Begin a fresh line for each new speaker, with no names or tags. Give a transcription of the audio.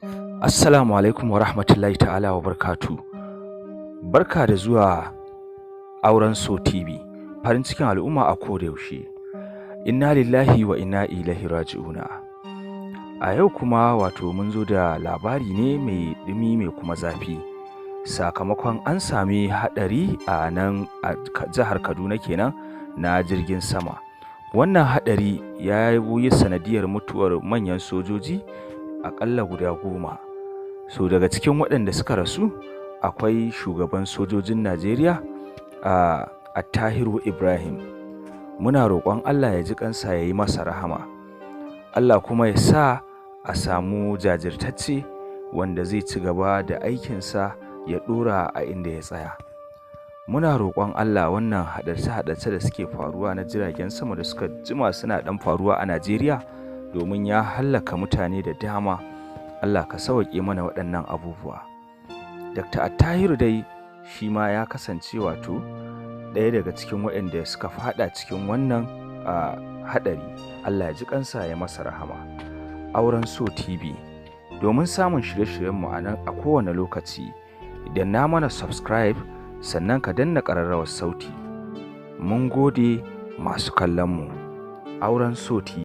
Assalamu alaikum wa rahmatullahi ta'ala wa barkatu. Barka da zuwa Auren So TV, farin cikin al'umma a koda yaushe. Inna lillahi wa inna ilaihi raji'una. A yau kuma wato mun zo da labari ne mai ɗumi mai kuma zafi. Sakamakon an sami haɗari a nan a jihar Kaduna kenan na jirgin sama. Wannan haɗari ya yi sanadiyar mutuwar manyan sojoji aƙalla guda 10. So daga cikin waɗanda suka rasu akwai shugaban sojojin Najeriya, a Attahiru Ibrahim. Muna roƙon Allah ya ji ƙansa ya yi masa rahama. Allah kuma ya sa a samu jajirtacce wanda zai ci gaba da aikinsa ya ɗora a inda ya tsaya. Muna roƙon Allah, wannan haɗarce-haɗarce da suke faruwa na jiragen sama da suka jima suna ɗan faruwa a Najeriya, domin ya hallaka mutane da dama. Allah ka sawwaƙe mana waɗannan abubuwa. Dr. Attahiru dai shi ma ya kasance wato ɗaya daga cikin waɗanda suka faɗa cikin wannan haɗari. Allah ya ji ƙansa ya masa rahama. Auren So TV, domin samun shirye-shiryenmu a nan a kowane lokaci, danna mana subscribe, sannan ka danna ƙararrawar sauti. Mun gode masu kallon mu. Auren So TV.